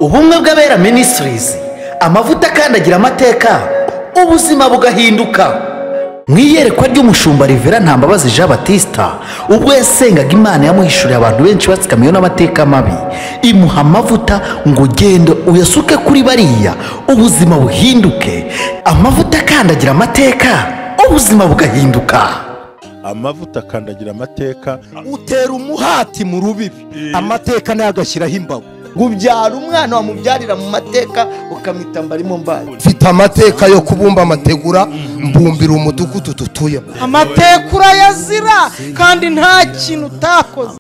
Ubumwe bw'Abera Ministries, amavuta akandagira amateka, ubuzima bugahinduka. Mu iyerekwa ry'umushumba Rivera Ntambabazi Jean Baptista, ubwo yasengaga Imana yamuhishuriye abantu benshi batsikamiwe n'amateka mabi, imuha amavuta ngo genda uyasuke kuri bariya, ubuzima buhinduke. Amavuta akandagira amateka, ubuzima bugahinduka. Amavuta akandagira amateka, utera umuhati mu rubibi, amateka nayo agashyiraho imbago. Ubyara umwana wamubyarira mu mateka ukamwita mbarimo mbaye. Mfite amateka yo kubumba amategura, mbumbira umudugudu dutuyemo. Amateka urayazira kandi nta kintu utakoze.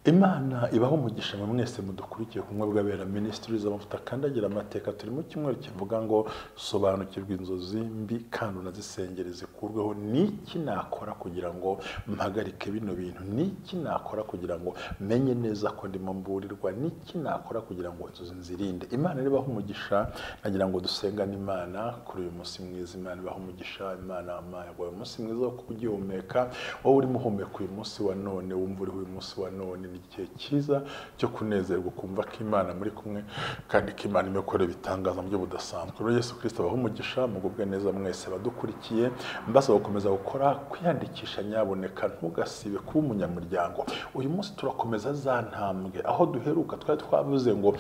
Imana ibaho umugisha mwe mwese mudukurikiye kumwe bw'Abera Ministries, amavuta akandagira amateka. Turi mu cyumweru kivuga ngo sobanukirwa inzozi mbi kandi unazisengere zikurweho. Niki nakora kugira ngo mpagarike bino bintu? Niki nakora kugira ngo menye neza ko ndimo mburirwa? Niki nakora kugira ngo inzozi nzirinde? Imana ibaho umugisha. Nagira ngo dusengane Imana kuri uyu munsi mwiza. Imana ibaho umugisha. Imana yaguhaye umunsi mwiza wo kugihumeka. Wowe urimo uhumeka uyu munsi wa none, wumva uriho uyu munsi wa none, ni igihe cyiza cyo kunezerwa, kumva ko Imana muri kumwe kandi ko Imana imekore bitangaza mu buryo budasanzwe. Rero Yesu Kristo abahe umugisha, mugubwe neza mwese abadukurikiye. Mbasaba gukomeza gukora kwiyandikisha, nyaboneka ntugasibe kuba umunyamuryango. Uyu munsi turakomeza za ntambwe aho duheruka. Twari twavuze ngo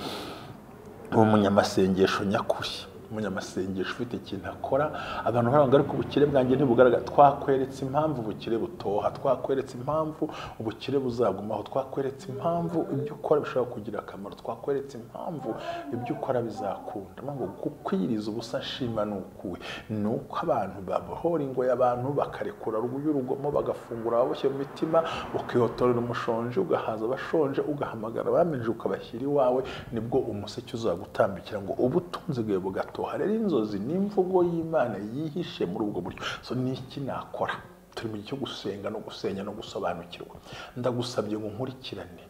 umunyamasengesho nyakuri, umunyamasengesho ufite ikintu akora. Abantu baranga ariko ubukire bwanjye ntibugaragara. Twakweretse impamvu ubukire butoha, twakweretse impamvu ubukire buzagumaho, twakweretse impamvu ibyo ukora bishobora kugira akamaro, twakweretse impamvu ibyo ukora bizakunda. Mpamvu gukwiriza ubusa nshima ni ukuwe, ni uko abantu babohora ingoyi, abantu bakarekura y'urugomo, bagafungura ababoshye mu mitima, ukihotorera umushonji, ugahaza abashonje, ugahamagara abamenje, ukabashyira iwawe, nibwo umuseke uzagutambikira ngo ubutunzi bwawe bugato. Rero inzozi ni imvugo y'Imana yihishe muri ubwo buryo. So niki nakora? Turi mu gihe cyo gusenga no gusenya no gusobanukirwa. Ndagusabye ngo nkurikirane,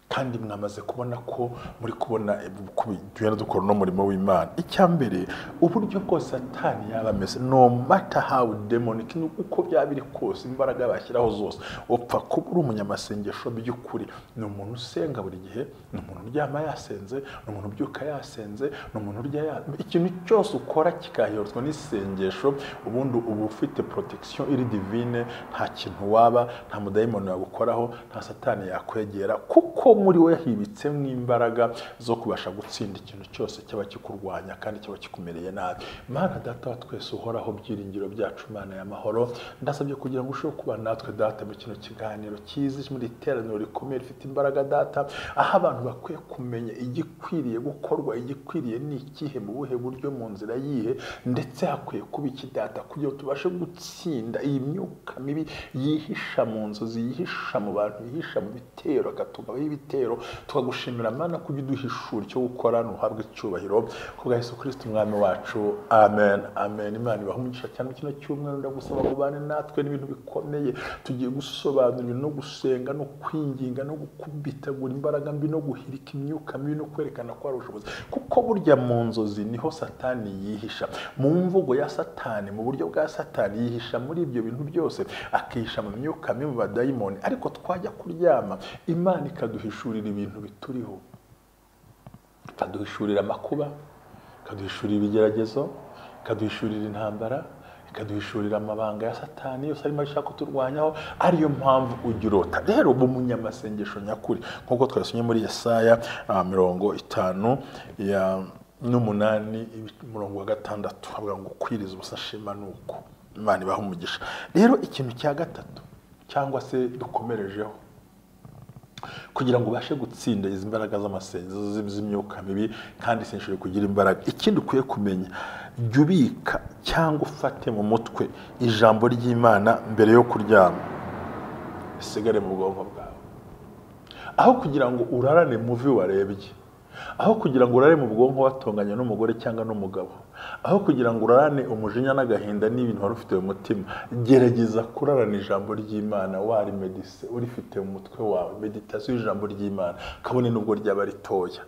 kandi mwamaze kubona ko muri kubona tugenda dukora no murimo w'Imana. Icyambere, uburyo bwose Satani yaba ameze, no matter how demonic, uko byaba biri kose, imbaraga bashyiraho zose, upfa kuba uri umunyamasengesho by'ukuri. Ni umuntu usenga buri gihe, ni umuntu uryama yasenze, ni umuntu ubyuka yasenze, ni umuntu urya, ikintu cyose ukora kikahiyorwa n'isengesho. Ubundi uba ufite protection iri divine, nta kintu waba, nta mudayimoni yagukoraho, nta Satani yakwegera, kuko muri we hibitsemo imbaraga zo kubasha gutsinda ikintu cyose cyaba kikurwanya kandi cyaba kikumereye nabi. Mana Data wa twese uhoraho, byiringiro byacu, Mana y'amahoro, ndasabye kugira ngo ushobore kuba natwe Data mu kino kiganiro cyiza, muri iteraniro rikomeye rifite imbaraga Data, aho abantu bakwiye kumenya igikwiriye gukorwa, igikwiriye ni ikihe, mu buhe buryo, mu nzira yihe, ndetse hakwiye kuba iki Data, kugira ngo tubashe gutsinda iyi myuka mibi yihisha mu nzozi, yihisha mu bantu, yihisha mu bitero, akatugabaho ibitero. Tukagushimira Mana kujya uduhishura icyo gukora, ntuhabwe icyubahiro ku bwa Yesu Kristo umwami wacu. Amen, amen. Imana ibahe umugisha cyane. Kino cyumweru ndagusaba ngo ubane natwe n'ibintu bikomeye tugiye gusobanura, ibintu no gusenga no kwinginga no gukubitagura imbaraga mbi no guhirika imyuka mibi no kwerekana ko ari ubushobozi, kuko burya mu nzozi niho Satani yihisha, mu mvugo ya Satani, mu buryo bwa Satani yihisha muri ibyo bintu byose, akihisha mu myuka mibi, mu badayimoni. Ariko twajya kuryama Imana ikaduhishurira ibintu bituriho, ikaduhishurira amakuba, ikaduhishurira ibigeragezo, ikaduhishurira intambara, ikaduhishurira amabanga ya Satani yose arimo ashaka kuturwanyaho. Ariyo mpamvu ujya urota. Rero ubu umunyamasengesho nyakuri, nk'uko twasomye muri Yesaya 58 umurongo wa 6, avuga ngo kwiriza ubusa shima nuko. Imana ibahe umugisha. Rero ikintu cya gatatu cyangwa se dukomerejeho kugira ngo ubashe gutsinda izi mbaraga z'amasengesho z'imyuka mibi kandi sinshobora kugira imbaraga. Ikindi ukwiye kumenya, jya ubika cyangwa ufate mu mutwe ijambo ry'Imana mbere yo kuryama, isigare mu bwonko bwawe. Aho kugira ngo urarane muvi warebye, aho kugira ngo urare mu bwonko watonganye n'umugore cyangwa n'umugabo, Aho kugira ngo urarane umujinya n'agahinda n'ibintu wari ufite mu mutima, gerageza kurarana ijambo ry'Imana wari medise urifite mu mutwe wawe, meditasiyo y'ijambo ry'Imana, kabone nubwo ryaba ritoya.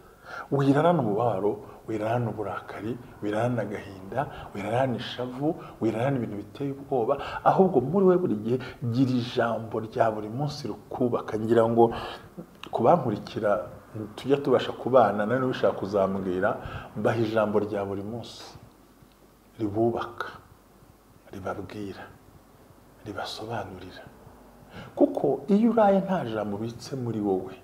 Wirarana umubabaro, wirarana uburakari, wirarana agahinda, wirarana ishavu, wirarana ibintu biteye ubwoba, ahubwo muri we buri gihe gira ijambo rya buri munsi rukubaka. Ngira ngo kubankurikira tujya tubasha kubana nawe n'ubishaka kuzambwira, mbaha ijambo rya buri munsi ribubaka, ribabwira, ribasobanurira. Kuko iyo uraye nta jambo ubitse muri wowe,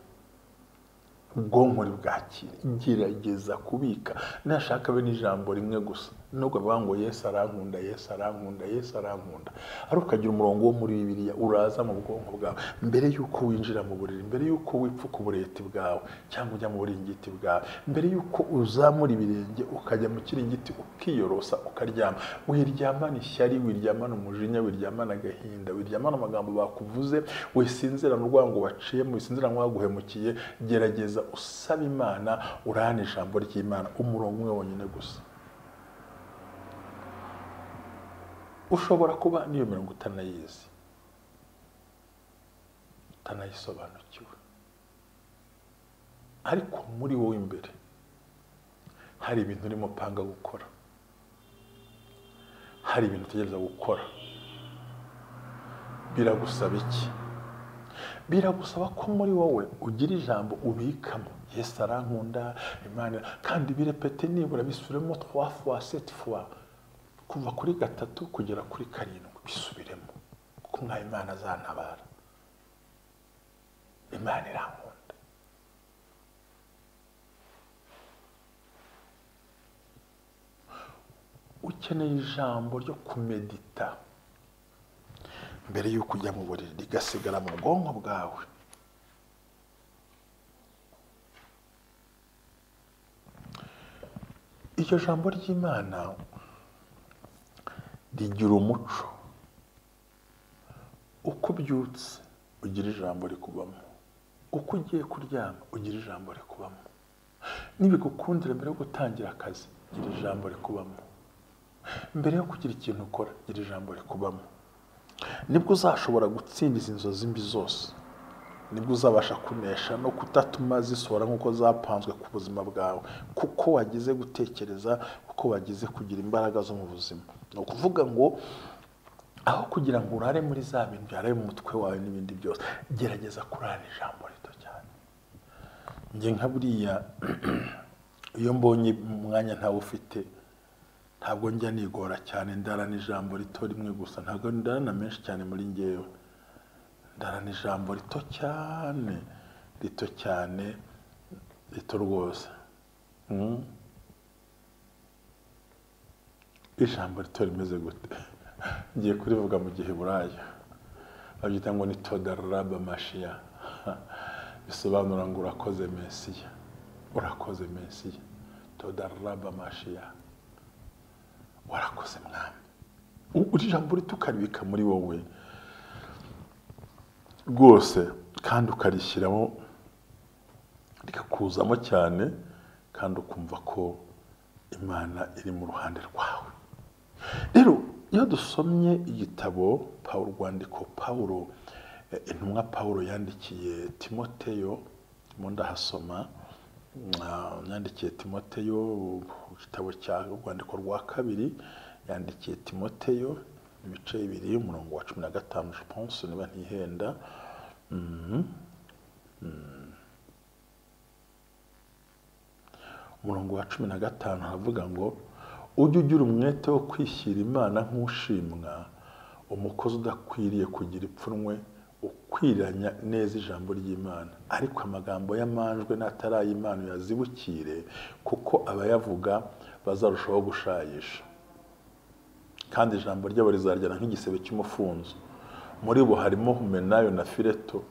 ubwonko bwakira. Gerageza kubika, nashaka be n'ijambo rimwe gusa, nubwo bavuga ngo Yesu arankunda, Yesu arankunda, Yesu arankunda, ariko ukagira umurongo wo muri Bibiliya uraza mu bwonko bwawe mbere yuko winjira mu buriri, mbere yuko wipfuka ubureti bwawe cyangwa ujya mu buringiti bwawe, mbere yuko uzamura ibirenge ukajya mu kiringiti ukiyorosa ukaryama. Wiryamana ishyari, wiryamana umujinya, wiryamana agahinda, wiryamana amagambo bakuvuze, wisinzirana urwango waciyemo, wisinzirana waguhemukiye. Gerageza usaba Imana, urane ijambo ry'Imana umurongo umwe wonyine gusa. Ushobora kuba niyo mirongo utanayizi, utanayisobanukiwe, ariko muri wowe imbere hari ibintu urimo panga gukora, hari ibintu utegereza gukora. Biragusaba iki? Biragusaba ko muri wowe ugira ijambo ubikamo, Yesu arankunda, Imana, kandi birepete nibura bisubiremo 3 fois 7 fois, kuva kuri 3 kugera kuri 7, bisubiremo, kuko mwa Imana azantabara, Imana irankunda. Ukeneye ijambo ryo kumedita mbere yuko ujya mu buriri, rigasigara mu bwonko bwawe. Iryo jambo ry'Imana rigira umuco. Uko ubyutse ugira ijambo rikubamo, uko ugiye kuryama ugira ijambo rikubamo, nibigukundira mbere yo gutangira akazi gira ijambo rikubamo, mbere yo kugira ikintu ukora gira ijambo rikubamo. Nibwo uzashobora gutsinda izi nzozi mbi zose, nibwo uzabasha kunesha no kutatuma zisohora nk'uko zapanzwe ku buzima bwawe, kuko wagize gutekereza, kuko wagize kugira imbaraga zo mu buzima. Ni ukuvuga ngo aho kugira ngo urare muri za bintu byaraye mu mutwe wawe n'ibindi byose, gerageza kurara ijambo rito cyane. Njye nka buriya iyo mbonye umwanya ntawe ufite, ntabwo njya nigora cyane, ndarana ijambo rito rimwe gusa, ntabwo ndarana menshi cyane muri njyewe, ndarana ijambo rito cyane, rito cyane, rito rwose. Ijambo rito rimeze gute? Ngiye kurivuga mu Giheburayo, babyita ngo ni todaraba mashiya, bisobanura ngo urakoze Mesiya, urakoze Mesiya, todaraba mashiya, warakoze Mwami. Uri jambo rito ukaribika muri wowe rwose, kandi ukarishyiramo rikakuzamo cyane, kandi ukumva ko Imana iri mu ruhande rwawe. Rero iyo dusomye igitabo Pawulo, urwandiko Pawulo, intumwa Pawulo yandikiye Timoteyo, mu ndahasoma, yandikiye Timoteyo igitabo cya urwandiko rwa kabiri yandikiye Timoteyo ibice 2 umurongo wa 15, je pense niba ntihenda. Umurongo wa 15 haravuga ngo ujye ugira umwete wo kwishyira Imana nk'ushimwa, umukozi udakwiriye kugira ipfunwe, ukwiranya neza ijambo ry'Imana, ariko amagambo y'amanjwe n'atari ay'Imana yazibukire, kuko abayavuga bazarushaho gushayisha, kandi ijambo ryabo rizaryana nk'igisebe cy'umufunzo. Muri bo harimo Humenayo na Fileto,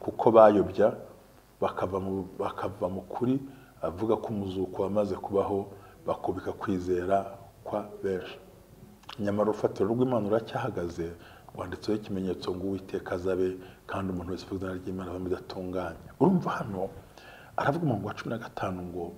kuko bayobya bakava mu kuri, avuga ko umuzuko wamaze kubaho, bakubika kwizera kwa benshi. Nyamara urufatiro rw'Imana ruracyahagaze, rwanditseho ikimenyetso ngo Uwiteka azabe, kandi umuntu wese uvuga izina ry'Imana aba adatunganye. Urumva hano aravuga umurongo wa 15 ngo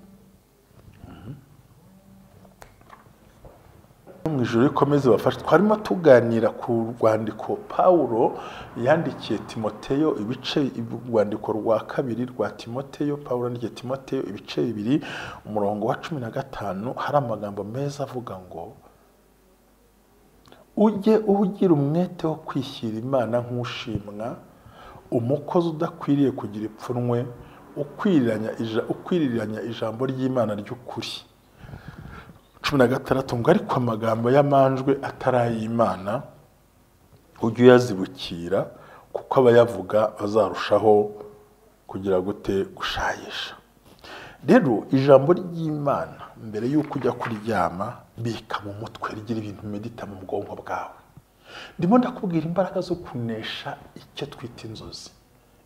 Mu ijoro rikomeze bafashe. Twarimo tuganira ku rwandiko Paulo yandikiye Timoteyo, ibice, urwandiko rwa kabiri rwa Timoteyo, Paulo yandikiye Timoteyo ibice 2 umurongo wa 15. Hari amagambo meza avuga ngo ujye ugira umwete wo kwishyira Imana nk'ushimwa, umukozi udakwiriye kugira ipfunwe, ukwiriranya ijambo ry'Imana ry'ukuri. 16 ngo ariko amagambo y'amanjwe atari ay'Imana ujye uyazibukira, kuko abayavuga bazarushaho kugira gute? Gushayisha. Rero ijambo ry'Imana mbere y'uko ujya kuryama, bika mu mutwe, rigira ibintu medita mu bwonko bwawe. Ndimo ndakubwira imbaraga zo kunesha icyo twita inzozi.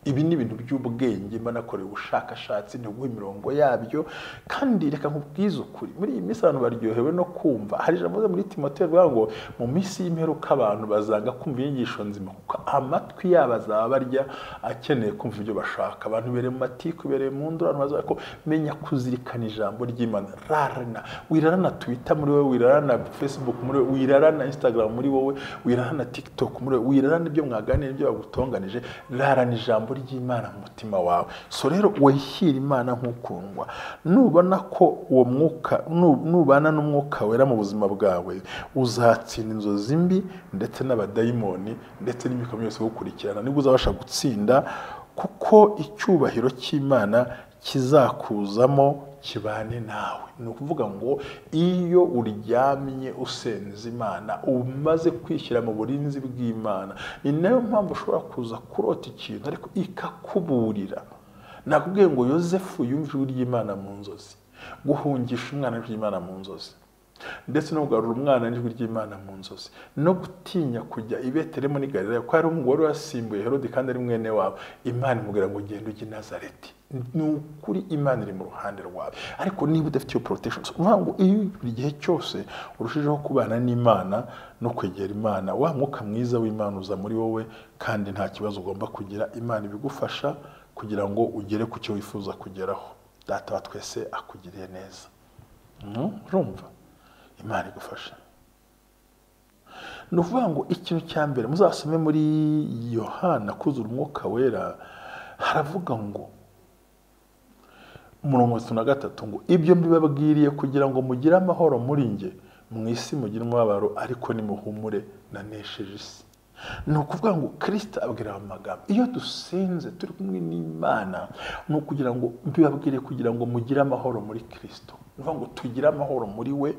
Ibi ni ibintu by'ubwenge, mba nakoreye ubushakashatsi, nteguye imirongo yabyo. Kandi reka nkubwize ukuri, muri iyi minsi abantu baryohewe no kumva. Hari ijambo muri Timoteyo rivuga ngo mu minsi y'imperuka abantu bazanga kumva inyigisho nzima, kuko amatwi yabo azaba barya akeneye kumva ibyo bashaka. Abantu bereye mu matiku, bereye mu nduru, abantu bazavuga ko menya kuzirikana ijambo ry'Imana. Rarana, wirarana Twitter muri wowe, wirarana Facebook muri wowe, wirarana Instagram muri wowe, wirarana TikTok muri wowe, wirarana ibyo mwaganira, ibyo bagutonganije. Rarana ijambo ry'Imana mu mutima wawe. So rero wishyira Imana nk'ukundwa. Nubona ko uwo mwuka, nubana n'umwuka wera mu buzima bwawe, uzatsinda inzozi mbi ndetse n'abadayimoni ndetse n'imyuka yose gukurikirana. Nibwo uzabasha gutsinda, kuko icyubahiro cy'Imana kizakuzamo kibane nawe. Ni ukuvuga ngo iyo uryamye usenze Imana, umaze kwishyira mu burinzi bw'Imana. Ni nayo mpamvu ushobora kuza kurota ikintu ariko ikakuburira. Nakubwiye ngo Yozefu yumva ijwi ry'Imana mu nzozi, guhungisha umwana ijwi ry'Imana mu nzozi, ndetse no kugarura umwana n'ijwi ry'Imana mu nzozi, no gutinya kujya i Betelehemu n'i Galilaya, ko hari umugore wasimbuye Herode kandi ari mwene wabo. Imana imubwira ngo genda ujye i Nazareti. Ni ukuri Imana iri mu ruhande rwawe, ariko niba udafite iyo protection, uvuga ngo iyo buri gihe cyose urushijeho kubana n'Imana no kwegera Imana, wa mwuka mwiza w'Imana uza muri wowe, kandi nta kibazo ugomba kugira. Imana ibigufasha kugira ngo ugere ku cyo wifuza kugeraho. Data wa twese akugiriye neza. Urumva Imana igufasha. Ni ukuvuga ngo ikintu cya mbere muzasome muri Yohana kuzura umwuka wera, haravuga ngo umurongo wa 33 ngo ibyo mbibabwiriye kugira ngo mugire amahoro muri nge, mu isi mugire umubabaro, ariko nimuhumure nanesheje isi. Ni ukuvuga ngo Kristo abwira amagambo, iyo dusenze turi kumwe n'Imana, ni ukugira ngo mbibabwire kugira ngo mugire amahoro muri Kristo. Ni ukuvuga ngo tugire amahoro muri we,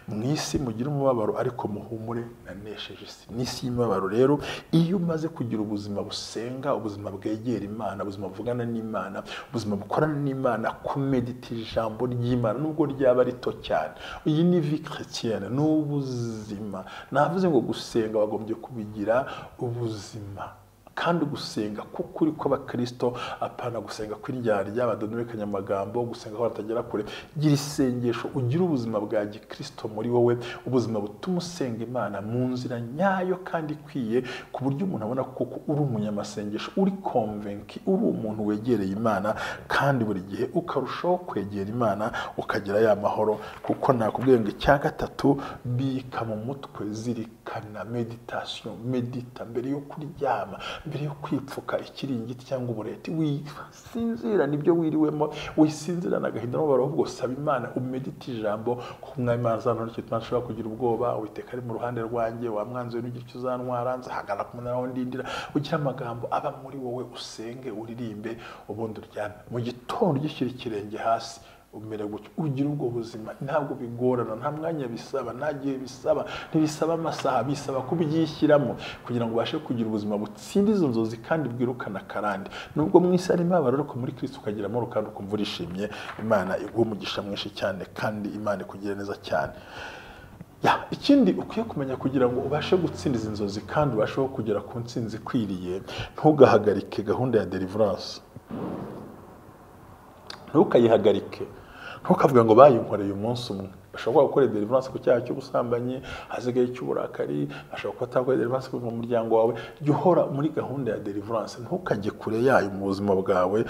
mu isi mugire umubabaro, ariko muhumure nanesheje isi. N'isi y'imibabaro rero, iyo umaze kugira ubuzima busenga, ubuzima bwegera Imana, ubuzima buvugana n'Imana, ubuzima bukorana n'Imana, kumedita ijambo ry'Imana nubwo ryaba rito cyane, iyi ni vie chrétienne, ni ubuzima. Navuze ngo gusenga bagombye kubigira ubuzima, kandi gusenga kukuri kw'abakristo, apana gusenga kw'indyarya badodomekanya amagambo, gusenga aho batagera kure. Gira isengesho, ugire ubuzima bwa gikristo muri wowe, ubuzima butuma usenga Imana mu nzira nyayo kandi ikwiye, ku buryo umuntu abona koko uri umunyamasengesho, uri convaincu, uri umuntu wegereye Imana, kandi buri gihe ukarushaho kwegera Imana ukagira ya mahoro. Kuko nakubwiye ngo icya gatatu, bika mu mutwe, zirikana, meditation, medita mbere yo kuryama, mbere yo kwipfuka ikiringiti cyangwa ubureti, wisinzira nibyo wiriwemo, wisinzira n'agahinda n'umubabaro, ahubwo saba Imana umedite ijambo, kuko Umwami Imana azantwara icyo gituma nshobora kugira ubwoba, Uwiteka ari mu ruhande rwanjye, wa mwanzi we n'ugira icyo uzantwara, nzahagana ku munara ndindira. Ugira amagambo aba muri wowe, usenge, uririmbe, ubundi uryame. Mu gitondo ugishyira ikirenge hasi umere gutyo, ugira ubwo buzima. Ntabwo bigorana, nta mwanya bisaba, nta gihe bisaba, ntibisaba amasaha, bisaba kubyishyiramo kugira ngo ubashe kugira ubuzima butsinda izo nzozi kandi bwirukana karande. Nubwo mu isi harimo imibabaro, ariko muri Kristo ukagira amahoro kandi ukumva urishimye. Imana iguhe umugisha mwinshi cyane, kandi Imana ikugire neza cyane. Ikindi ukwiye kumenya kugira ngo ubashe gutsinda izi nzozi kandi ubashe kugera ku ntsinzi ikwiriye, ntugahagarike gahunda ya deliverance. Ntukayihagarike, ntukavuga ngo bayinkoreye umunsi umwe. Bashobora gukora deliverance ku cyaha cy'ubusambanyi, hasigaye cy'uburakari, bashobora kuba batakora deliverance kuva mu muryango wawe. Jya uhora muri gahunda ya deliverance, ntukajye kure yayo mu buzima bwawe,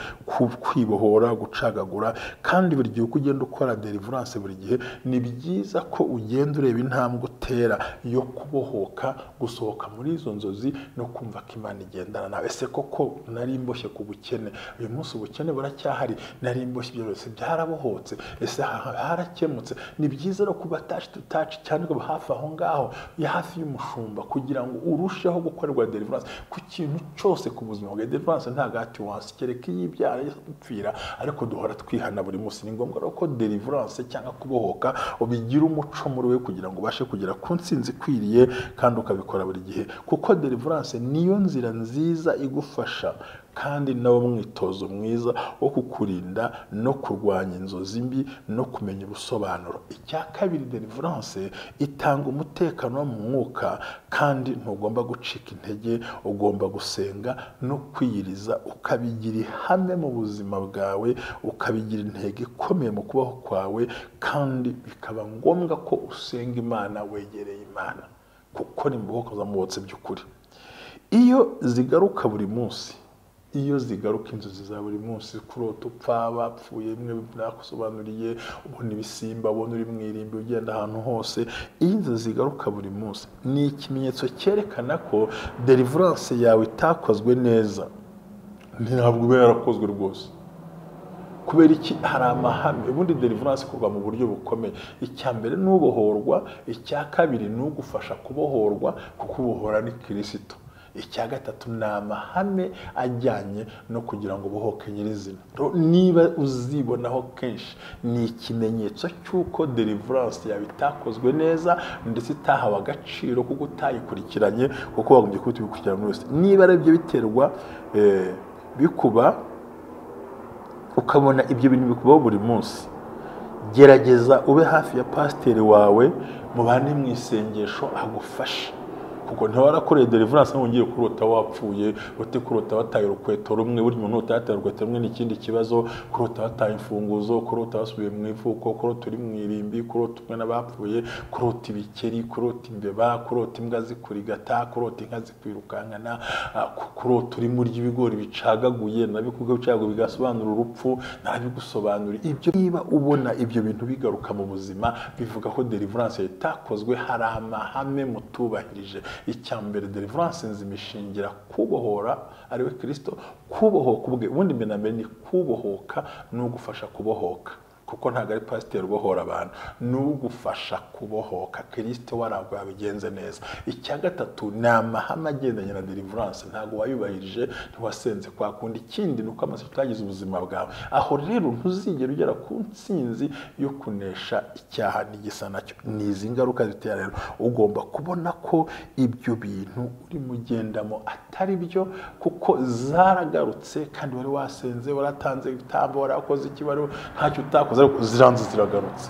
kwibohora, gucagagura. Kandi buri gihe uko ugenda ukora deliverance, buri gihe ni byiza ko ugenda ureba intambwe utera yo kubohoka, gusohoka muri izo nzozi no kumva ko Imana igendana nawe. Ese koko nari mboshye ku bukene, uyu munsi ubukene buracyahari? Nari mboshye ibyo byose byarabohotse, ese harakemutse? Ni byiza no kuba touch to touch cyane, kuba hafi aho ngaho, ya hafi y'umushumba, kugira ngo urusheho gukorerwa deliverance ku kintu cyose ku buzima bwawe. Deliverance nta gati wansi, kereka iyo ibyara upfira, ariko duhora twihana buri munsi. Ni ngombwa rero ko deliverance cyangwa kubohoka ubigira umuco muri we, kugira ngo ubashe kugera ku ntsinzi ikwiriye, kandi ukabikora buri gihe, kuko deliverance niyo nzira nziza igufasha, kandi nawo mwitozo mwiza wo kukurinda no kurwanya inzozi mbi no kumenya ubusobanuro. Icya kabiri, deliverance itanga umutekano wo mu mwuka, kandi ntugomba gucika intege, ugomba gusenga no kwiyiriza, ukabigira ihame mu buzima bwawe, ukabigira intego ikomeye mu kubaho kwawe, kandi bikaba ngombwa ko usenga Imana, wegereye Imana, kuko ni mu bwoko zamubotse by'ukuri. Iyo zigaruka buri munsi, iyo zigaruka inzozi za buri munsi, kurota upfa, bapfuye, bimwe nakusobanuriye, ubona ibisimba, ubona uri mu irimbi, ugenda ahantu hose, iyo inzozi zigaruka buri munsi ni ikimenyetso cyerekana ko deliverance yawe itakozwe neza. Ntabwo iba yarakozwe rwose. Kubera iki? Hari amahame. Ubundi deliverance ikorwa mu buryo bukomeye. Icya mbere ni ubohorwa, icya kabiri ni ugufasha kubohorwa, kuko ubohora ni Kirisito. Icya gatatu ni amahame ajyanye no kugira ngo ubohoke nyirizina. Niba uzibonaho kenshi, ni ikimenyetso cy'uko deliverance yawe itakozwe neza, ndetse itahawe agaciro, kuko utayikurikiranye, kuko wagombye kubikurikirana muri wese. Niba ari ibyo biterwa bikuba, ukabona ibyo bintu bikubaho buri munsi, gerageza ube hafi ya pasiteri wawe, mubane mu isengesho, agufashe, kuko ntiwarakoreye deliverance ngo ngiye kurota wapfuye, ute kurota wataye urukweto rumwe. Buri muntu utataye urukweto rumwe ni ikindi kibazo. Kurota wataye imfunguzo, kurota wasubiye mu ivuko, kurota uri mu irimbi, kurota umwe n'abapfuye, kurota ibikeri, kurota imbeba, kurota imbwa zikurigata, kurota inka zikwirukankana, kurota uri murya ibigori bicagaguye, nabikuga bicaguye bigasobanura urupfu, nabigusobanura ibyo. Niba ubona ibyo bintu bigaruka mu buzima, bivuga ko deliverance itakozwe, hari amahame mutubahirije. Icya mbere, deliverance nzima ishingira kubohora, ariwe Kristo, kubohoka ubwe. Ubundi mbere na mbere ni kubohoka n'ugufasha kubohoka, kuko ntabwo ari pasiteri ubohora abantu, n'ugufasha kubohoka Kristo warabwo yabigenze neza. Icya gatatu ni amahame agendanye na deliverance, ntabwo wayubahirije, ntiwasenze kwa kundi. Ikindi ni uko amaso utagize ubuzima bwawe. Aho rero ntuzigera ugera ku ntsinzi yo kunesha icyaha n'igisa nacyo. Ni izi ngaruka zitera. Rero ugomba kubona ko ibyo bintu urimo ugendamo atari byo, kuko zaragarutse, kandi wari wasenze, waratanze ibitambo, warakoze iki, wari ntacyo utakoze, ariko ziranze ziragarutse,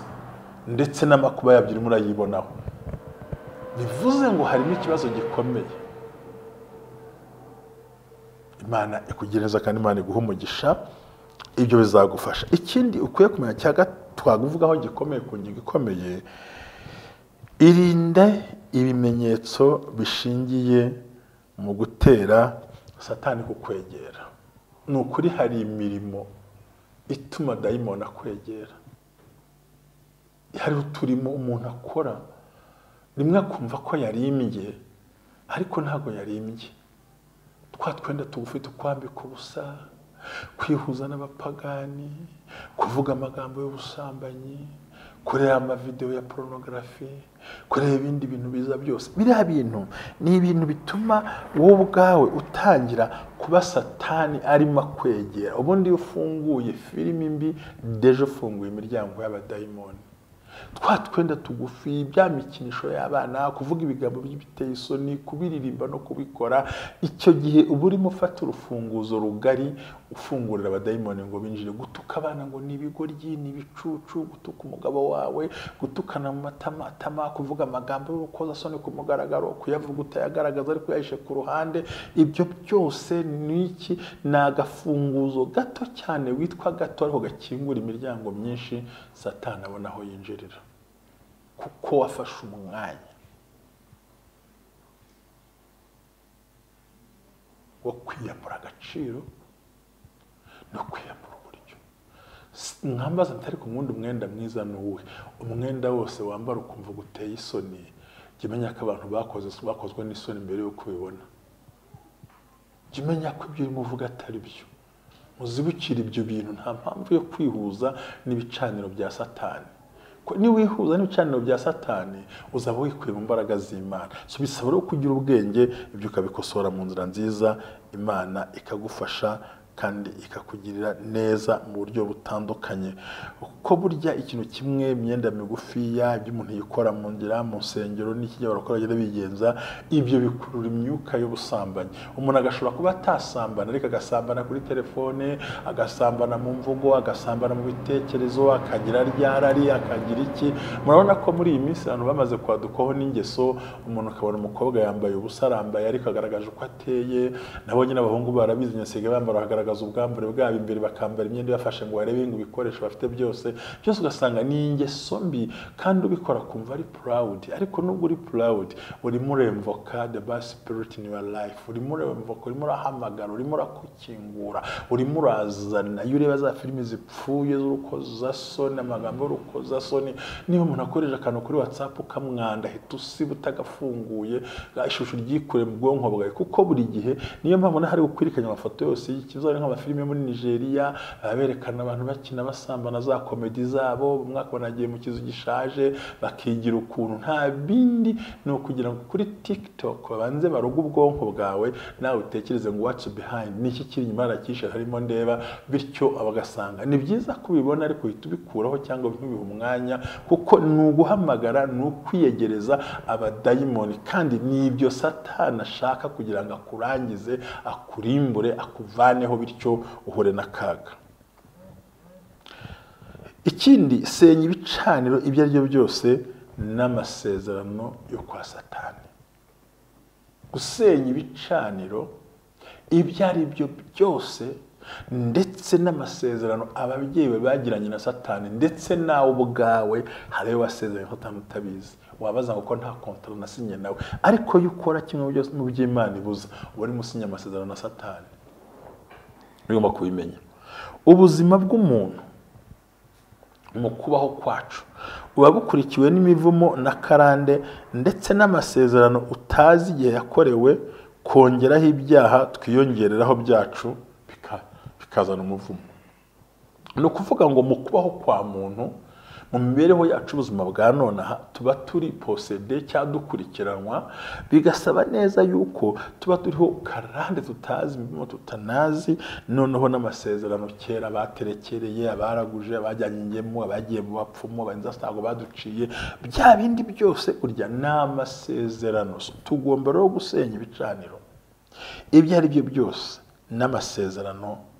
ndetse n'amakuba yabyo urimo urayibonaho. Bivuze ngo harimo ikibazo gikomeye. Imana ikugereza kandi Imana iguha umugisha, ibyo bizagufasha. Ikindi ukwiye kumenya cya twaguvugaho gikomeye ku ngingo ikomeye, irinde ibimenyetso bishingiye mu gutera Satani kukwegera. Ni ukuri hari imirimo ituma dayimoni akwegera. Hari uturimo umuntu akora, rimwe akumva ko yarimbye, ariko ntabwo yarimbye. Twa twenda tugufi tukwambika ubusa, kwihuza n'abapagani, kuvuga amagambo y'ubusambanyi, kureba amavideo ya porunogarafi, kureba ibindi bintu biza byose. Biriya bintu ni ibintu bituma wowe ubwawe utangira kuba Satani arimo akwegera. Ubundi iyo ufunguye filimi mbi, deje ufunguye imiryango y'abadayimoni. Twa twenda tugufi, bya mikinisho y'abana, kuvuga ibigambo by'ibiteye isoni, kubiririmba no kubikora, icyo gihe uba urimo ufata urufunguzo rugari ufungurira abadayimoni ngo binjire. Gutuka abana ngo ni ibigoryi, ni ibicucu, gutuka umugabo wawe, gutukana mu matamatama, kuvuga amagambo y'urukozasoni ku mugaragaro, kuyavuga utayagaragaza ariko uyahishe ku ruhande, ibyo byose ni iki? Ni agafunguzo gato cyane witwa gato, ariko gakingura imiryango myinshi Satani abona aho yinjirira. Kuko wafashe umwanya wo kwiyambura agaciro no kwiyambura uburyo. Nkambaza ntari ku wundi umwenda mwiza nuwe, umwenda wose wambara ukumva guteye isoni, jya umenya ko abantu bakozwe n'isoni mbere yuko ubibona. Jya umenya ko ibyo urimo uvuga atari byo. Muzibukire ibyo bintu, nta mpamvu yo kwihuza n'ibicaniro bya Satani. Niwihuza n'ibicaniro bya Satani uzaba wikuye mu mbaraga z'Imana. So bisaba rero kugira ubwenge, ibyo ukabikosora mu nzira nziza, Imana ikagufasha kandi ikakugirira neza mu buryo butandukanye. Kuko burya ikintu kimwe, imyenda migufiya, ibyo umuntu yikora mu nzira, mu nsengero n'ikijya barakora bagenda bigenza, ibyo bikurura imyuka y'ubusambanyi. Umuntu agashobora kuba atasambana, ariko agasambana kuri telefone, agasambana mu mvugo, agasambana mu bitekerezo, akagira ryarari, akagira iki. Murabona ko muri iyi minsi abantu bamaze kwadukwaho n'ingeso, umuntu akabona umukobwa yambaye ubusa, arambaye ariko agaragaje uko ateye. Nabonye n'abahungu barabizi, nyasiga bambara bagaragaza ubwambure bwabo imbere, bakambara imyenda ibafashe ngo barebe ngo ibikoresho bafite byose byose, ugasanga ni ingeso mbi, kandi ubikora kumva ari proud. Ariko nubwo uri proud, urimo uremvoka the bad spirit in your life, urimo uremvoka, urimo urahamagara, urimo urakukingura, urimo urazana. Iyo ureba za filimi zipfuye z'urukozasoni, amagambo y'urukozasoni, niba umuntu akoresha akantu kuri WhatsApp ukamwanda, ahita usiba utagafunguye, ishusho ryikure mu bwonko bwawe. Kuko buri gihe niyo mpamvu hari gukwirikanya amafoto yose y'ikibazo, nk'amafilime muri Nigeria berekana abantu bakina basambana, za komedi zabo, umwaka banagiye mu kizu gishaje bakigira ukuntu, nta bindi ni ukugira ngo kuri TikTok babanze baruge ubwonko bwawe, nawe utekereze ngo what's behind, niki kiri inyuma arakisha harimo ndeba, bityo abagasanga ni byiza kubibona, ariko uhita ubikuraho cyangwa ntubihe umwanya, kuko ni uguhamagara, ni ukwiyegereza abadayimoni, kandi ni ibyo Satani ashaka kugira ngo akurangize, akurimbure, akuvaneho, bityo uhure n'akaga. Ikindi, senya ibicaniro ibyo ari byo byose n'amasezerano yo kwa Satani. Gusenya ibicaniro ibyo ari byo byose ndetse n'amasezerano ababyeyi bagiranye na Satani, ndetse nawe ubwawe hari wasezeranye ko utabizi, wabaza ngo ko nta contrat nasinye nawe, ariko iyo ukora kimwe byose mu by'Imana ibuza, uba urimo usinya amasezerano na Satani. Ugomba kubimenya. Ubuzima bw'umuntu mu kubaho kwacu buba bukurikiwe n'imivumo na karande ndetse n'amasezerano utazi igihe yakorewe, kongeraho ibyaha twiyongereraho byacu bikazana umuvumo. Ni ukuvuga ngo mu kubaho kwa muntu, mu mibereho yacu, ubuzima bwa nonaha, tuba turi posede cyangwa dukurikiranwa, bigasaba neza yuko tuba turiho karande tutazi, imibimo tutanazi, noneho n'amasezerano kera baterekereye, abaraguje, abajyanye ingemu, abagiye mu bapfumu, abanzasago baduciye, bya bindi byose urya n'amasezerano. Tugomba rero gusenya ibicaniro ibyo ari byo byose n'amasezerano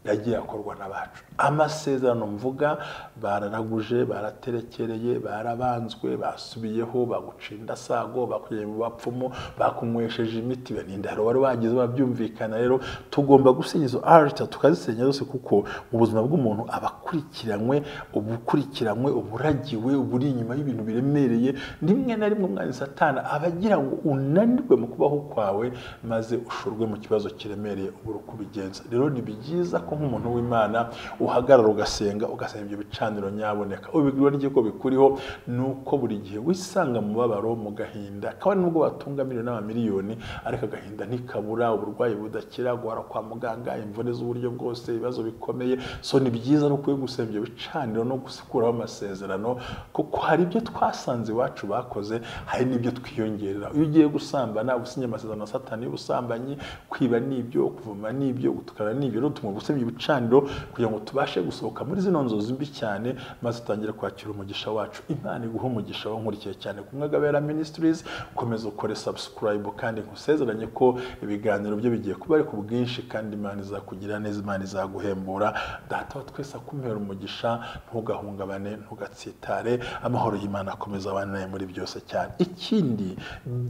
yagiye akorwa n'abacu. Amasezerano mvuga, bararaguje, baraterekereye, barabanzwe, basubiyeho, bagucinda sago, bakujyanye mu bapfumu, bakunywesheje imiti, n'indaro wari wagize, babyumvikana. Rero tugomba gusenya izo altar, tukazisenya zose, kuko ubuzima bw'umuntu abakurikiranywe, ubukurikiranwe, uburagiwe, uburi inyuma y'ibintu biremereye. Rimwe na rimwe umwanzi Satani abagira ngo unanirwe mu kubaho kwawe, maze ushorwe mu kibazo kiremereye ubura uko ubigenza. Rero ni byiza ko nk'umuntu w'Imana uhagarara ugasenga, ugasenga ibyo bicaniro nyaboneka. Ubigirwa n'igiko bikuriho nuko buri gihe wisanga mu mubabaro, mu gahinda, kabone nubwo batunga miliyoni n'amamiliyoni, ariko agahinda ntikabura, uburwayi budakira, guhora kwa muganga, imvune z'uburyo bwose, ibibazo bikomeye. So ni byiza no kuba gusenga ibyo bicaniro no gusikuraho amasezerano, kuko hari ibyo twasanze iwacu bakoze, hari n'ibyo twiyongerera. Iyo ugiye gusambana usinya amasezerano na Satani y'ubusambanyi, kwiba n'ibyo, kuvuma n'ibyo, gutukana n'ibyo, rero tugomba gusenya ibicaniro kugira ngo tubashe gusohoka muri zino nzozi mbi cyane, maze tutangire kwakira umugisha wacu. Imana iguhe umugisha wankurikiye cyane ku Mwagabera Ministries. Komeza ukore subscribe, kandi nkusezeranye ko ibiganiro byo bigiye kuba ari ku bwinshi, kandi Imana izakugira neza, Imana izaguhembura. Data wa twese akumpera umugisha, ntugahungabane, ntugatsitare. Amahoro y'Imana akomeza abane nawe muri byose cyane. Ikindi,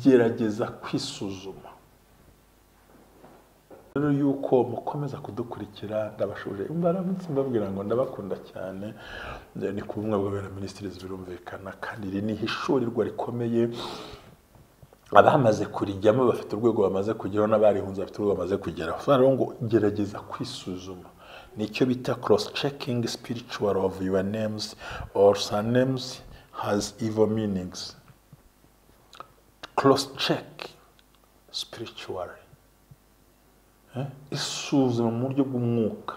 gerageza kwisuzuma. Rero yuko mukomeza kudukurikira, ndabashuje mbaramutse mbabwira ngo ndabakunda cyane. Ni ku Bumwe bw'Abera Ministries, birumvikana, kandi iri ni ihishurirwa rikomeye. Abamaze kurijyamo bafite urwego bamaze kugeraho, n'abarihunze bafite urwego bamaze kugeraho. Rero ngo gerageza kwisuzuma, nicyo bita cross checking spiritual of your names or surnames has evil meanings. Cross check spiritually, isuzuma mu buryo bw'umwuka.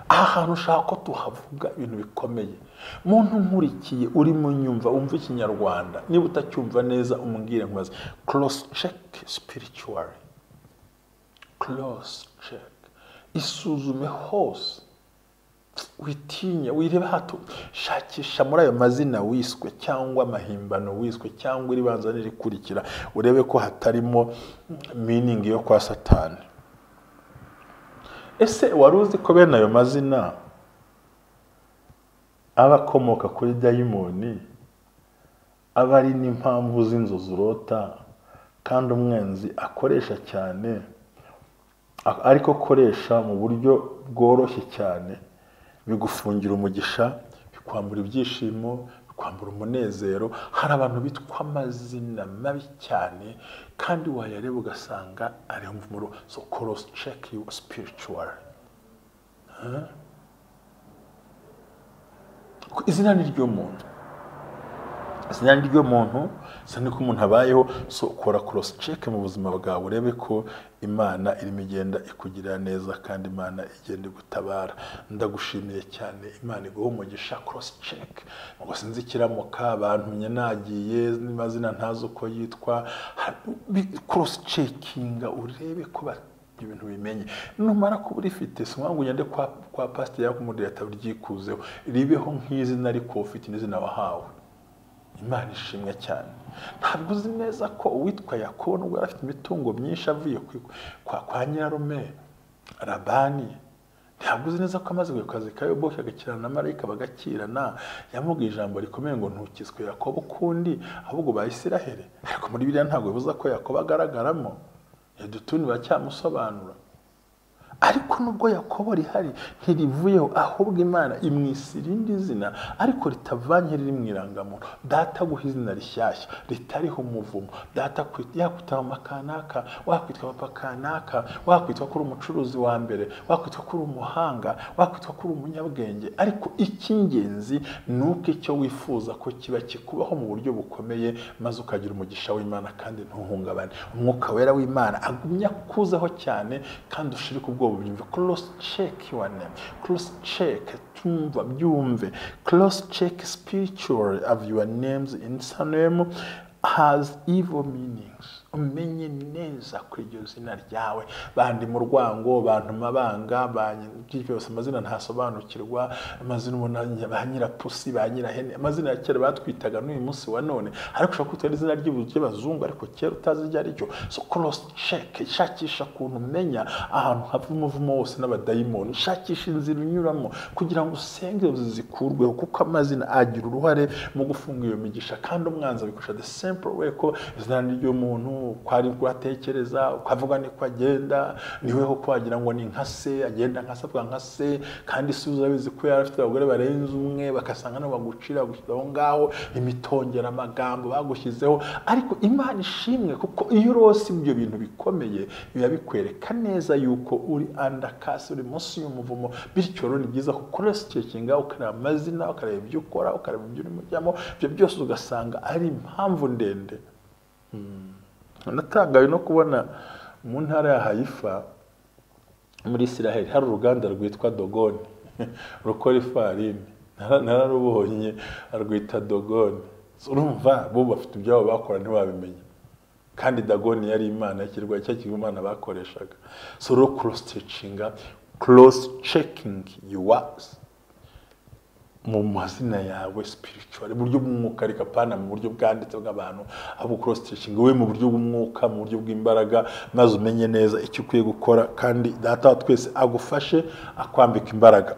Aha hantu ushaka ko tuhavuga ibintu bikomeye. Muntu nkurikiye urimo nyumva, wumva Ikinyarwanda, niba utacyumva neza umbwire nkubaze. Cross check spiritually, cross check, isuzume hose, witinya, wirebe hato, shakisha muri ayo mazina wiswe cyangwa amahimbano wiswe cyangwa iribanza n'irikurikira, urebe ko hatarimo meaning yo kwa Satani. Ese wari uzi ko bene ayo mazina aba akomoka kuri dayimoni, aba ari n'impamvu z'inzozi urota, kandi umwenzi akoresha cyane, ariko akoresha mu buryo bworoshye cyane, bigufungira umugisha, bikwambura ibyishimo, bikwambura umunezero? Hari abantu bitwa amazina mabi cyane, kandi wayareba ugasanga ari umuvumuro. So cross check you spiritual. Izina ni ry'umuntu, izina ni ry'umuntu, isa niko umuntu abayeho. So kora cross check mu buzima bwawe, urebe ko Imana irimo igenda ikugirira neza, kandi Imana igenda igutabara. Ndagushimiye cyane, Imana iguha umugisha. Cross check ngo sinzi ikiramuka bantumye nagiye n'amazina ntazi uko yitwa. Cross checkinga urebe ko ibintu bimenye. Numara kuba urifite, si ngombwa ngo ugende kwa pasiteri cyangwa kumuri leta uryikuzeho, ribeho nk'izina, ariko ufite n'izina wahawe. Imana ishimwe cyane. Ntabwo uzi neza ko uwitwa Yakobo, nubwo yari afite imitungo myinshi avuye kwa nyirarume Labani, ntabwo uzi neza ko amaze ku kazi ka Yoboki agakirana na marayika bagakirana, yamubwiye ijambo rikomeye ngo ntukiswe Yakobo ukundi, ahubwo ba Isiraheli? Ariko muri Bibiliya ntabwo bivuza ko Yakobo agaragaramo, Yedutuni baracyamusobanura. Ariko nubwo Yakobo rihari, ntirivuyeho, ahubwo Imana imwisa irindi zina, ariko ritavanye riri mu irangamuntu. Data guha izina rishyashya ritariho umuvumo. Data yakwitwa mama kanaka, wakwitwa papa kanaka, wakwitwa ko uri umucuruzi wa mbere, wakwitwa ko uri umuhanga, wakwitwa ko uri umunyabwenge, ariko icy'ingenzi ni uko icyo wifuza ko kiba kikubaho mu buryo bukomeye, maze ukagira umugisha w'Imana kandi ntuhungabane. Umwuka Wera w'Imana agumya kuzaho cyane, kandi ushirike ubwoba ubyumve. Cross check your name, cross check, tumva byumve. Cross check spiritual of your names in surname has evil meanings. Umenye neza ko iryo zina ryawe bandi mu rwango, bantu mabanga byose, amazina ntasobanukirwa, amazina ubona ba nyirapusi, ba nyirahene, amazina ya kera batwitaga n'uyu munsi wa none, ariko ushobora kwitwa izina ry'abazungu ariko kera utazi iryo ari ryo. So cross check, shakisha ukuntu umenya ahantu hava umuvumo wose n'abadayimoni, shakisha inzira unyuramo kugira ngo usenge zikurweho, kuko amazina agira uruhare mu gufunga iyo migisha, kandi umwanzi abikoresha the simple way ko izina ry'umuntu uko ari atekereza, uko avuga niko agenda, niweho ko wagira ngo ni nka se, agenda nka se, avuga nka se, kandi si uzabizi ko yari afite abagore barenze umwe, bagasanga nabo bagucira bagushyize aho ngaho, imitongera amagambo bagushyizeho. Ariko Imana ishimwe, kuko iyo urose ibyo bintu bikomeye biba bikwereka neza yuko uri under curse, uri munsi y'umuvumo. Bityo rero ni byiza cross checkinga, ukareba amazina, ukareba ibyo ukora, ukareba ibyo urimo ujyamo, ibyo byose ugasanga ari impamvu ndende. Natangaye no kubona mu ntara ya Haifa muri Israel hari uruganda rwitwa Dogoni rukora ifarini. Nararubonye, arwita Dogoni. Urumva bo bafite ibyabo bakora ntiwabimenya, kandi Dagoni yari imana y'ikirwa cya Imana bakoreshaga. So rero cross checking your mu mazina yawe spiritual, mu buryo bw'umwuka, ariko apana mu buryo bwanditse bw'abantu, ahubwo cross checking we mu buryo bw'umwuka, mu buryo bw'imbaraga, maze umenye neza icyo ukwiye gukora, kandi Data wa twese agufashe akwambika imbaraga.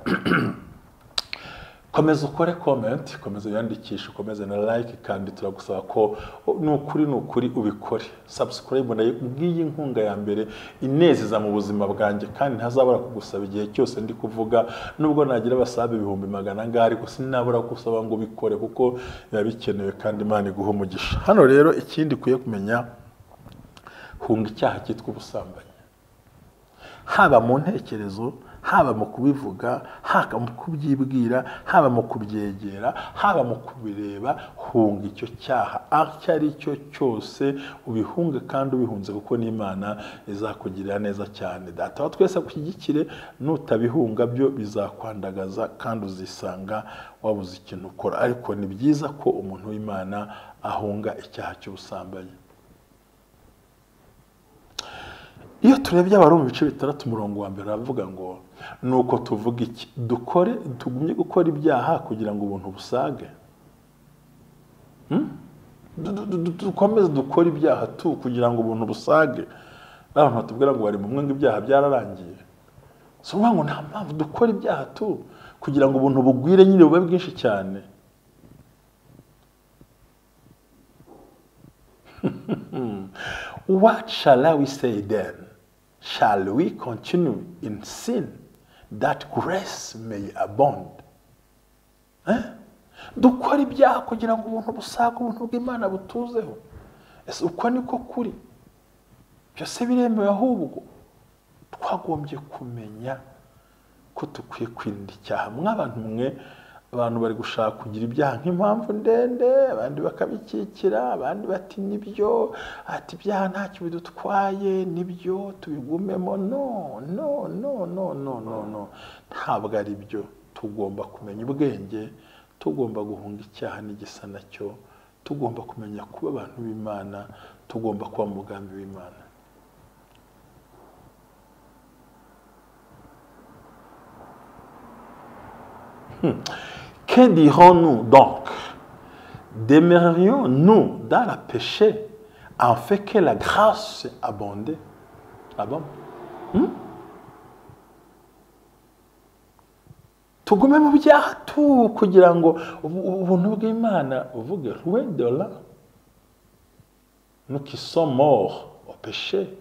Komeza ukore comment, komeza uyandikishe, ukomeze na like, kandi turagusaba ko ni ukuri ubikore. Subscribe nayo ngiyi inkunga ya mbere inezeza mu buzima bwanjye, kandi ntazabura kugusaba igihe cyose ndi kuvuga, nubwo nagira abasabe 100,000 angahe, ariko sinabura gusaba ngo ubikore kuko biba bikenewe, kandi Imana iguhe umugisha. Hano rero ikindi ukwiye kumenya, hunga icyaha cyitwa ubusambanyi, haba mu ntekerezo, haba mu kubivuga, haba mu kubyibwira, haba mu kubyegera, haba mu kubireba. Hunga icyo cyaha icyo ari cyo cyose, ubihunge kandi ubihunze, kuko n'Imana izakugirira neza cyane. Data wa twese agushyigikire, nutabihunga byo bizakwandagaza kandi uzisanga wabuze ikintu ukora. Ariko ni byiza ko umuntu w'Imana ahunga icyaha cy'ubusambanyi. Iyo turebye Abaroma ibice 6 umurongo wa mbere aravuga ngo nuko tuvuga iki? Dukore, tugumye gukora ibyaha kugira ngo ubuntu busage? Dukomeze dukore ibyaha tu kugira ngo ubuntu busage? Abantu batubwira ngo bari mu mwe ngo ibyaha byararangiye. So ngo nta mpamvu dukora ibyaha tu kugira ngo ubuntu bugwire nyine bube bwinshi cyane. What shall we say then? Shall we continue in sin that grace may abound? Dukora ibyaha kugira ngo ubuntu busage, ubuntu bw'Imana butuzeho. Ese uko niko kuri? Byose biremewe, ahubwo twagombye kumenya ko tukwiye kwirinda icyaha. Mw'abantu mwe, abantu bari gushaka kugira ibyaha nk'impamvu ndende, abandi bakabikikira, abandi bati nibyo, ati ibyaha ntacyo bidutwaye, nibyo tubigumemo. No, no, no, no, no, no, no, ntabwo ari byo. Tugomba kumenya ubwenge, tugomba guhunga icyaha n'igisa nacyo, tugomba kumenya kuba abantu b'Imana, tugomba kuba mu mugambi w'Imana. Que dirons-nous donc? Demeurions-nous dans le péché, afin que la grâce abonde? Ah bon? Tugume mu byaha tu kugira ngo ubuntu bw'Imana uvuge loin de là. Nous qui sommes morts au péché,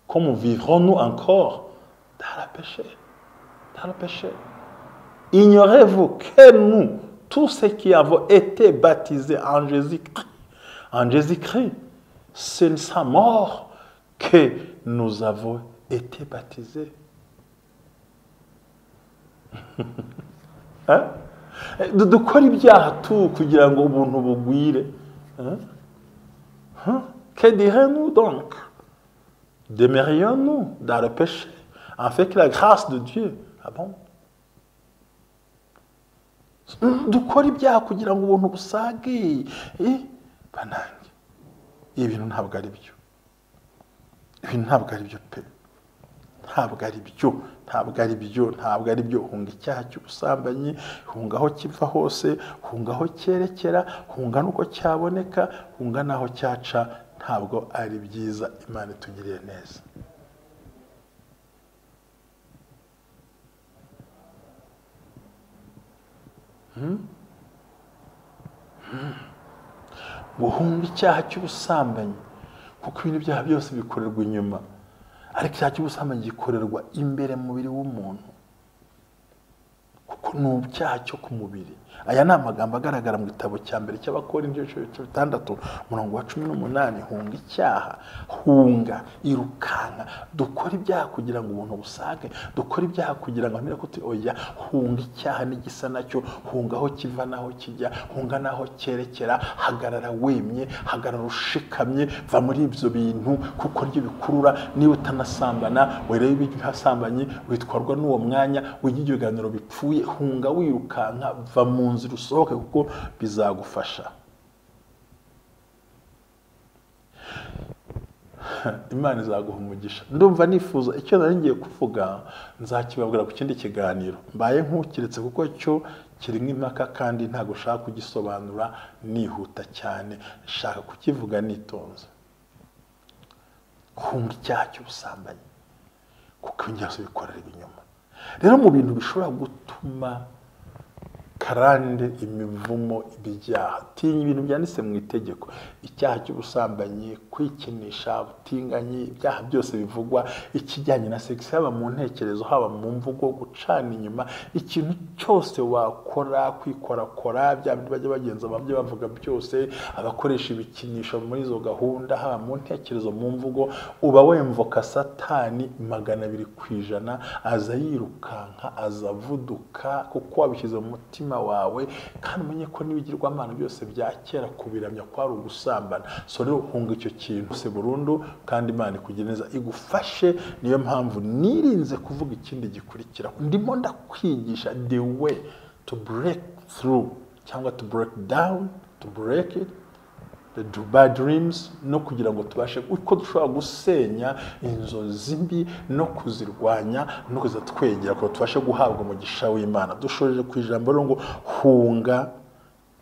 comment vivrons-nous encore dans le péché? Dans le péché. Ignorez-vous que nous, tous ceux qui avons été baptisés en Jésus-Christ, c'est sa mort que nous avons été baptisés. Hein? Dukora ibyaha tu kugira ngo ubuntu bugwire. Hein? Que dirons-nous donc? Demeurions-nous dans le péché, afin que la grâce de Dieu abonde? Dukora ibyaha kugira ngo ubuntu busage. Banange, ibintu ntabwo ari byo. Ibintu ntabwo ari byo pe. Ntabwo ari byo, ntabwo ari byo, ntabwo ari byo. Hunga icyaha cy'ubusambanyi, hunga aho kiva hose, hunga aho cyerekera, hunga nuko cyaboneka, hunga naho cyaca. Ntabwo ari byiza. Imana itugiriye neza. Guhunga icyaha cy'ubusambanyi, kuko ibintu byaha byose bikorerwa inyuma, ariko icyaha cy'ubusambanyi gikorerwa imbere mu mubiri w'umuntu, kuko ni icyaha cyo ku mubiri. Aya ni amagambo agaragara mu gitabo cya mbere cy'Abakorinto 6 umurongo wa 18. Hunga icyaha, hunga, irukanka. Dukora ibyaha kugira ngo ubuntu busage, dukora ibyaha kugira ngo amere ko oya. Hunga icyaha n'igisa nacyo, hunga aho kiva naho kijya, hunga naho cyerekera. Hagarara wemye, hagarara ushikamye, va muri ibyo bintu kuko nibyo bikurura. Niba utanasambana, werebe ibihasambanyi, witwarwa n'uwo mwanya, wigira ibiganiro bipfuye. Hunga wirukanka, va mu nzira usohoke kuko bizagufasha. Imana izaguha umugisha. Ndumva nifuza icyo nari ngiye kuvuga nzakibabwira ku kindi kiganiro. Mbaye nk'ukiretse kuko cyo kirimo impaka kandi ntago ushaka kugisobanura nihuta cyane, nshaka kukivuga nitonze. Hunga icyaha cy'ubusambanyi kuko ingeso bikorera ibinyoma. Rero mu bintu bishobora gutuma Karande, imivumo, ibyaha. Tinya ibintu byanditse mu itegeko, icyaha cy'ubusambanyi, kwikinisha, ubutinganyi, ibyaha byose bivugwa, ikijyanye na sex, haba mu ntekerezo, haba mu mvugo, gucana inyuma, ikintu cyose wakora, kwikorakora, bya bindi bajya bagenza ababyo bavuga byose, abakoresha ibikinisho muri izo gahunda, haba mu ntekerezo, mu mvugo, uba wemvoka Satani 200%, aza yirukanka, aza avuduka, kuko wabishyize mu mutima wawe. Kandi umenye ko n'ibigirwamana byose bya kera kubiramya kwari ugusambana. So rero hunga icyo kintu se burundu, kandi Imana ikugire neza, igufashe. Niyo mpamvu nirinze kuvuga ikindi gikurikira. Ndimo ndakwigisha the way to break through, cyangwa to break down, to break it, the bad dreams, no kugira ngo tubashe uko dushobora gusenya inzozi mbi no kuzirwanya no kuza twegera ko tubashe guhabwa umugisha w'Imana. Dushoje ku ijambo rero ngo hunga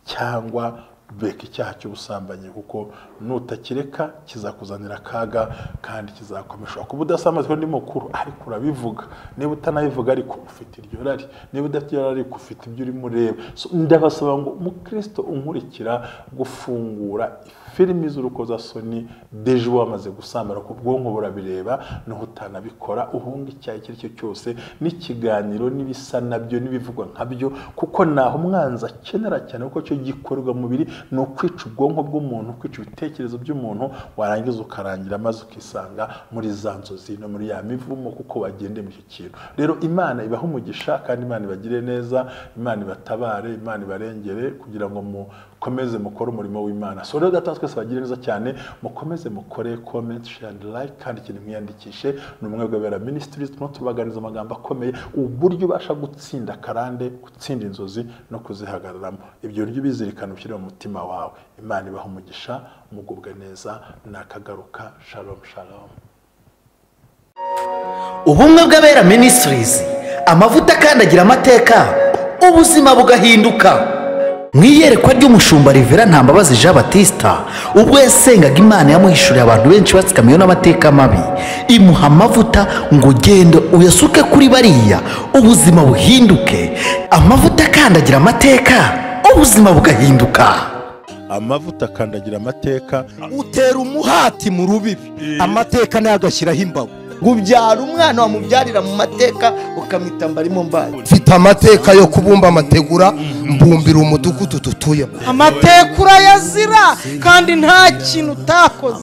cyangwa beka icyaha cy'ubusambanyi, kuko nutakireka kizakuzanira akaga kandi kizakomesha. Kuba udasamazwe ndi mukuru ariko urabivuga, niba utanabivuga ariko ufite iryo rari, niba udafite iryo rari ariko ufite ibyo urimo ureba. So, ndabasaba ngo mukristo unkurikira gufungura filimi z'urukozasoni deje wamaze gusambara, ku bwonko burabireba, naho utanabikora uhunga icyaha icyo ari cyo cyose, n'ikiganiro n'ibisa nabyo n'ibivugwa nkabyo, kuko naho umwanzi akenera cyane, kuko cyo gikorwa mubiri ni ukwica ubwonko bw'umuntu, kwica ibitekerezo by'umuntu, warangiza ukarangira maze ukisanga muri za nzozi no muri ya mivumo, kuko wagendeye muri icyo kintu. Rero Imana ibahe umugisha, kandi Imana ibagire neza, Imana ibatabare, Imana ibarengere, kugira ngo mukomeze mukore umurimo w'Imana. So rero data twese bagire neza cyane, mukomeze mukore comment, share and like, kandi ikintu mwiyandikishe ni Ubumwe bw'Abera Ministries. Turimo tubaganiza amagambo akomeye, uburyo ubasha gutsinda karande, gutsinda inzozi no kuzihagararamo. Ibyo buryo ubizirikana, ushyire mu mutima wawe. Imana ibahe umugisha, mugubwe neza, nakagaruka. Shalom shalom. Ubumwe bw'Abera Ministries, amavuta akandagira amateka, ubuzima bugahinduka. Mu iyerekwa ry'umushumba Rivera Ntambabazi Jean Baptista, ubwo yasengaga Imana yamuhishuriye abantu benshi batsikamiwe n'amateka mabi, imuha amavuta ngo ugende uyasuke kuri bariya, ubuzima buhinduke. Amavuta akandagira amateka, ubuzima bugahinduka. Amavuta akandagira amateka, utera umuhati mu rubibi, amateka nayo agashyiraho imbago. Ubyara umwana wamubyarira mu mateka ukamwita Mbarimo Mbaye. Mfite amateka yo kubumba amategura, mbumbira umudugudu dutuyemo. Amateka urayazira kandi nta kintu utakoze.